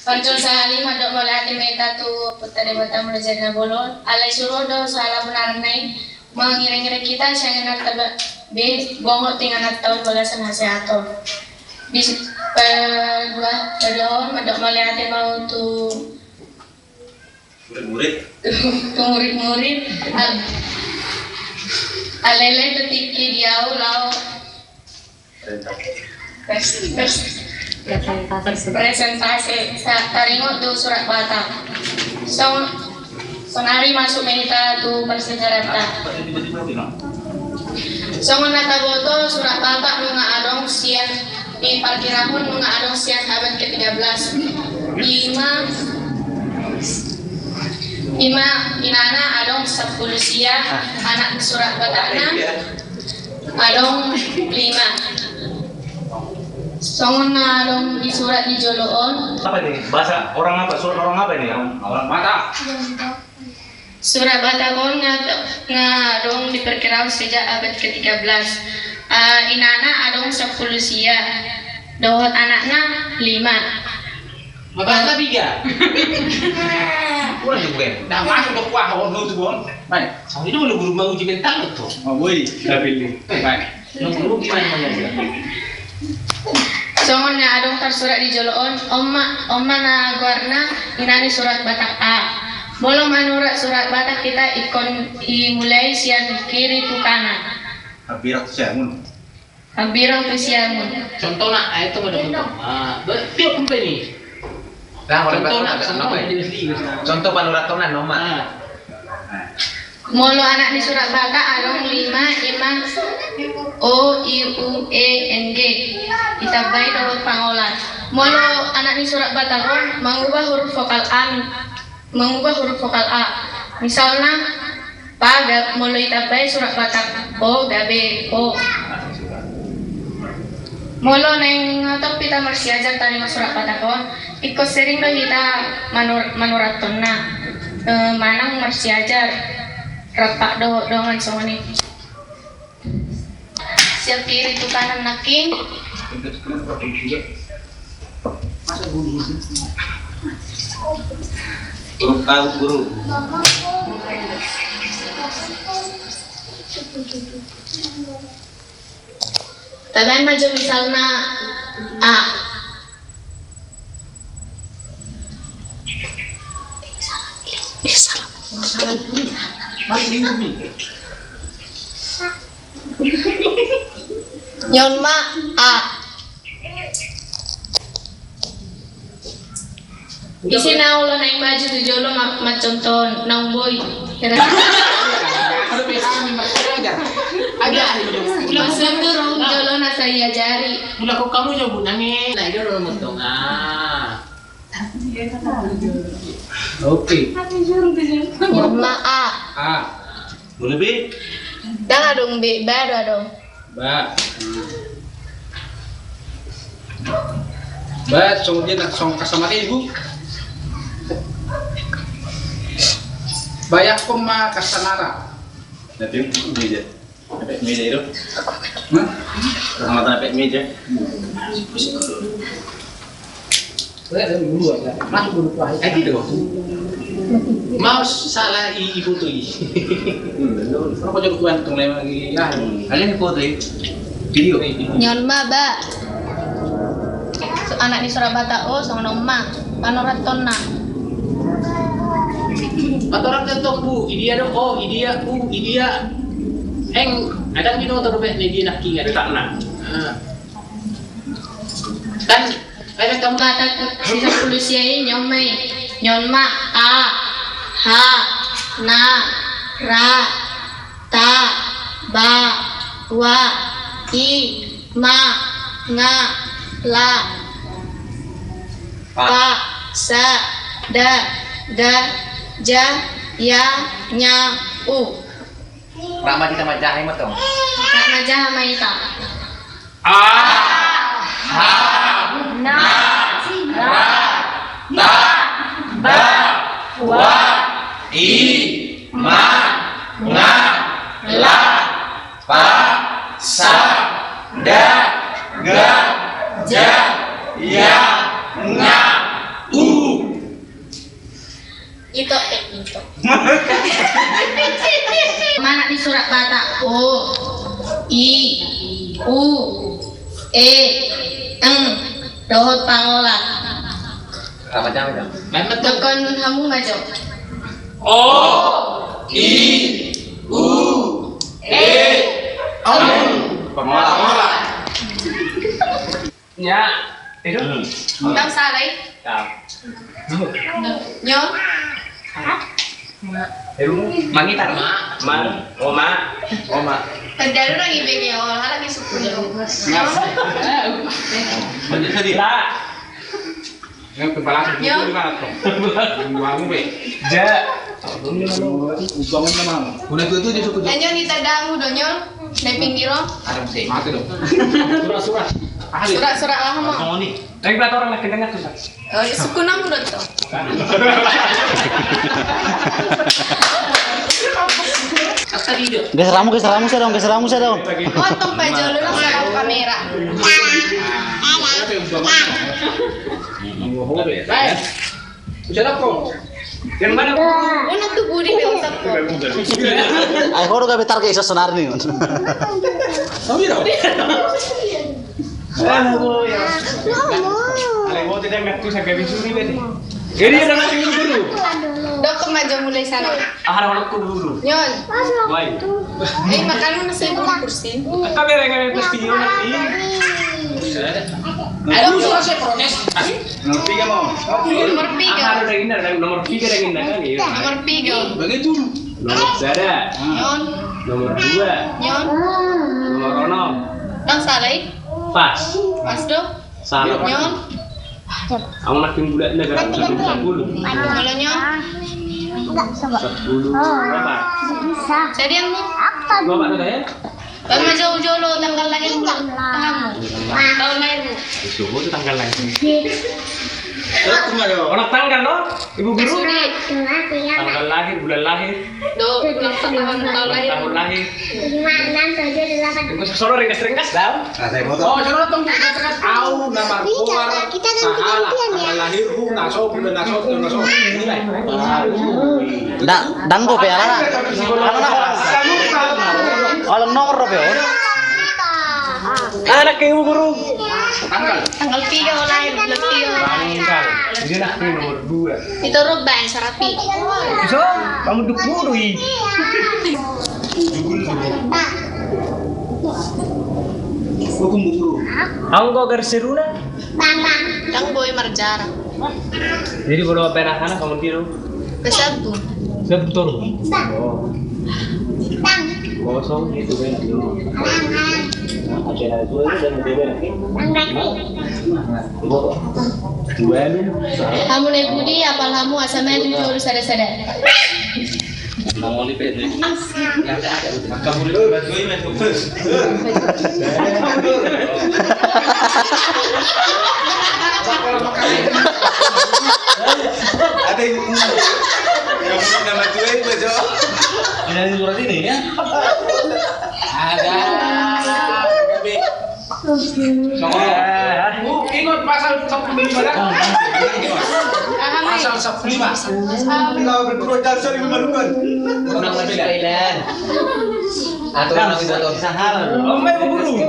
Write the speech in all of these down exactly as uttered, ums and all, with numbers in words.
Parjolo sahali mandok mauliate ma hita tu Ompunta Debata Mulajadi Nabolon, alai suru do sahala benar nai mangiring-iring hita sian inanta be bongot tu ingananta on bagasan hasehaton. Di paduahon mandok mauliate ma au tu murid-murid. Tu murid-murid. Al-, alele tu tingki di au laho pres-, pres-, presentasi. Sa-, taringot tu Surat Batak. Song-, sonari masuk ma hita tu parsiajaranta. Songon na taboto, Surat Batak nunga adong sian, diparkirahon nunga adong sian abad ketiga belas. Ima, ima inana adong sampulu sia, anak Surat Batakna adong lima. Songon na adong di surat di jolo on. Apa ini? Bahasa orang apa? Surat orang apa ini? Orang Batak. Surat Batak on nga, nga adong diperkiraon sejak abad ketiga belas. Ah, inana adong sampulu sia, dohot anakna lima. Mabasa piga? Kurang juga. Nah, masuk ke kuah, oh, nutup, oh. Baik. Sama ini mau guru mau uji mental tuh. Oh, boy, tapi ini. Baik. Songon na adong tarsurat di jolo on, on ma, on ma na goarna inana ni Surat Batak A. Molo manurat Surat Batak hita ingkon dimulai sian kiri tu kanan. Hambirang tu siamun. Hambirang tu siamun. Contohna, ah, itu ada contoh. Ah, be-, dia pun pe ni. Nah, contohna, contoh, contoh panuratonna, noma. Ah. Nah. Molo anak ni Surat Batak adong lima, ima O, I, U, E, N, G. Ditambai dohot pangolan. Molo anak ni Surat Batak on mangubah huruf vokal A, mangubah huruf vokal A. Misalna, pa, ga-, molo ditambai Surat Batak bo, gabe po. Molo naeng tong hita marsiajar taringot Surat Batak on, ingkon sering do hita manur-, manurathonna, eh, manang marsiajar rap dohot dongan songon i. Sian kiri tu kanan nangkin. Huruf A, guru. Tabaen ma jo misalna A. Ni on ma A. Isi na olo naeng maju tu jolo ma-, mancontoh naung boi. Kira. Ada P H M masih ada. Ada. Maksudna roha jolo na sai ajari. Mula ko kamu jawab nangis. Nah, itu adalah motong. Ah. Oke. Ni on ma A. A. Molo B? Ndang adong B, ba do adong. Ba. Ba, songon dia na songon kasamata ibu. Bayangkon ma kasamata. Nanti meja. Sampai meja itu. Hah? Kasamata sampai meja. Masuk dulu, Pak. Eh, tidak. Mau salah i, i foto i. Hmm, apa coba tuan tong lewat lagi? Ah, ada yang foto i. Video i. Ni on ma, ba. Anak ni Surat Batak, oh, songon on ma. Panuratonna. Panuratonna tong, bu, idia do, oh, idia, bu, idia. Eng, ada di nomor dompet ni dia nak ingat. Letakna. Ah. Kan, kan kamu Batak, sisa puluh sia i, ni on ma i. Ni on ma, a, ha, na, ra, ta, ba, wa, i, ma, nga, la, pa, sa, da, ga, ja, ya, nya, u. Rama di tama jahe ma tong. Rama jahe ma ita. A, ha, na, ra, ta, ba, wa, i, ma, nga, la, pa, sa, da, ga, ja, ya, nga, u. Tok, eh, tok. Mana di surat Batak? O, I, U, E, Ng, dohot pangola. Apa jam, jam? Main betul. Dokon hamu ma jo. O, I, U, E, Ng. Pangola, pangola. Ya, itu. Hmm. Ndang salah i. Ya. Nyo. Mangitar ma. Ma. Oma. Oma. Tanda lu lagi bege awal halak di suku ni. Nyo. Mandi tadi. Lah. Nyo. Nyo ni tanda mu do, Nyol. Di pinggir lo. Mati do. Surat-surat. Surat-surat lah mo. Yang plat orang lagi dengar tuh. Oh, ya, suku namu do to. Geser hamu, geser hamu, sadong, geser hamu, sadong. Oh, tong pajolo lo, sadong kamera. Yang mana? Unang tu budi pe usap ko. Ai, ho do gabe target iso sonari ni. Tapi do. Jadi ada nanti guru. Dokon ma jo mulai sana. Aha, ada guru. Nyon. Wai. Eh, makan mana saya guru kursi. Kami dengan pasti yo nanti. Aduh, saya protes. Nomor tiga, Mam. Nomor tiga. Aha, ada yang indah, nomor tiga yang indah kan, iya. Nomor tiga. Begitu. Nomor sada. Nyon. Nomor dua. Nyon. Nomor onom. Ndang salah i. Pas. Pas do. Salah. Nyon. Amu makin bulat na gara sepuluh. Kalau nyon. Sepuluh. Berapa? Jadi yang apa? Bapak ada ya? Kan ma jo jolo tanggal lahir. Tahun lahir. Suhu tu tanggal lahir. Orang tanggal lo, Ibu Guru? Tanggal lahir, bulan lahir. Do, ulang tahun, tahun lahir. Tahun lahir. Lima, enam, tujuh, delapan. Engko sasolo ringkas-ringkas, dau. Oh, solo tong ringkas-ringkas. Au na margoar sahalak tanggal lahirhu, na so, bulan na so, tahun na so. Ndang, ndang dope alana. Alana holan. Holan nomor dope on. Anak ke Ibu Guru. Tanggal. Tanggal tiga ho lahir, bulan tiga ho lahir. Tanggal. Jadi anak ke nomor dua. Itu roba yang sarapi. Iso, bangun duk kudu i. Anggo gar siruna. Ndang boi marjara. Jadi molo ape anak-anak kamu tiru? Pesabu. Sabu toru. Oh. Kosong itu kan. Ada dua itu dan dua. Dua lu. Hamu na di pudi, apal hamu asa maju jolo sada-sada. Mangoli pe. Ada ibu. Yang nama tua itu, Jo. Ada di surat ini, ya? Ada. Ingat pasal sepuluh lima dah. Pasal sepuluh lima. Kalau berdua jam sering memerlukan. Kurang lebih dah. Aturan aku buat sahal. Om, baik, Bu Guru.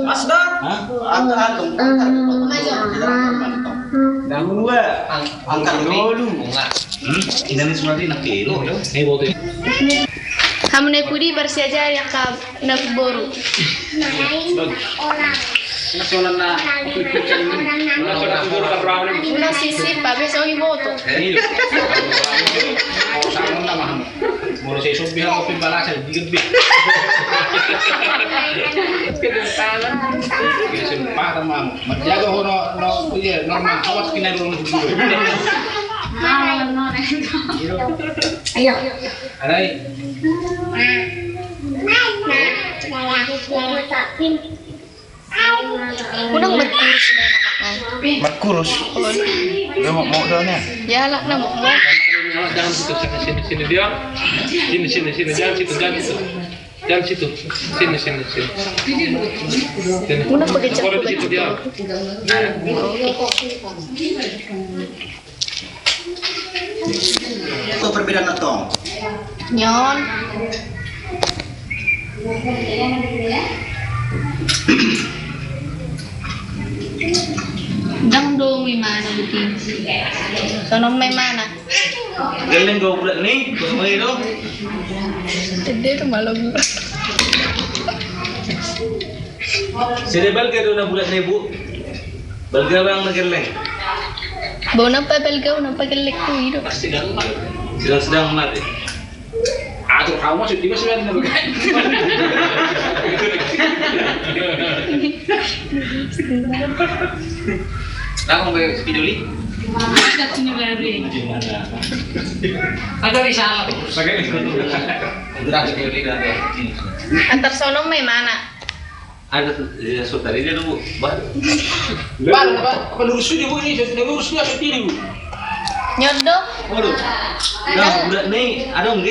Asgar. Hah? Angka, angka. Angka dua. Angka dulu. Hmm? Ini nih seperti nak kilo, ya. Ini buat. Hamu na di pudi, barsiajar ya ka. Na boru. Unang sisip, habis oi boto. Molo sai sobi hau pin balasan di gebi. Kesempatan mam. Menjaga hono no iya normal awas kena dulu. Ayo. Arai. Unang markurus baen anakna. Markurus? Dia mau, mau daunnya? Ya, anakna mau, mau. Jangan situ, sini, sini, sini, diam. Sini, sini, sini, jangan situ, jangan situ. Jangan situ. Sini, sini, sini. Sini. Unang pakai. Kalau di situ, diam. Oke. Apa perbedaanna tong? Nyon. Ndang dong imana buti. Sonon ma imana. Gelleng do bulat ni, kosong do. Ede do malo. Sada balga do na bulat ni, Bu. Balga, bang, na gelleng. Bona pa balga, bona pa gelleng tu i do. Sedang-sedang mate. Atur, kamu masuk di mana sebenarnya? Langsung ke video li. Ada di sana. Pakai di sana. Udah, video li dan antar sonon ma imana. Ada, ya, so tadi dia dulu, baru. Baru apa? Apa lurus dia, Bu, ini? Sudah lurus dia, sudah ini, Bu. Nyon do. Waduh. Nah, udah nih, ada nggih?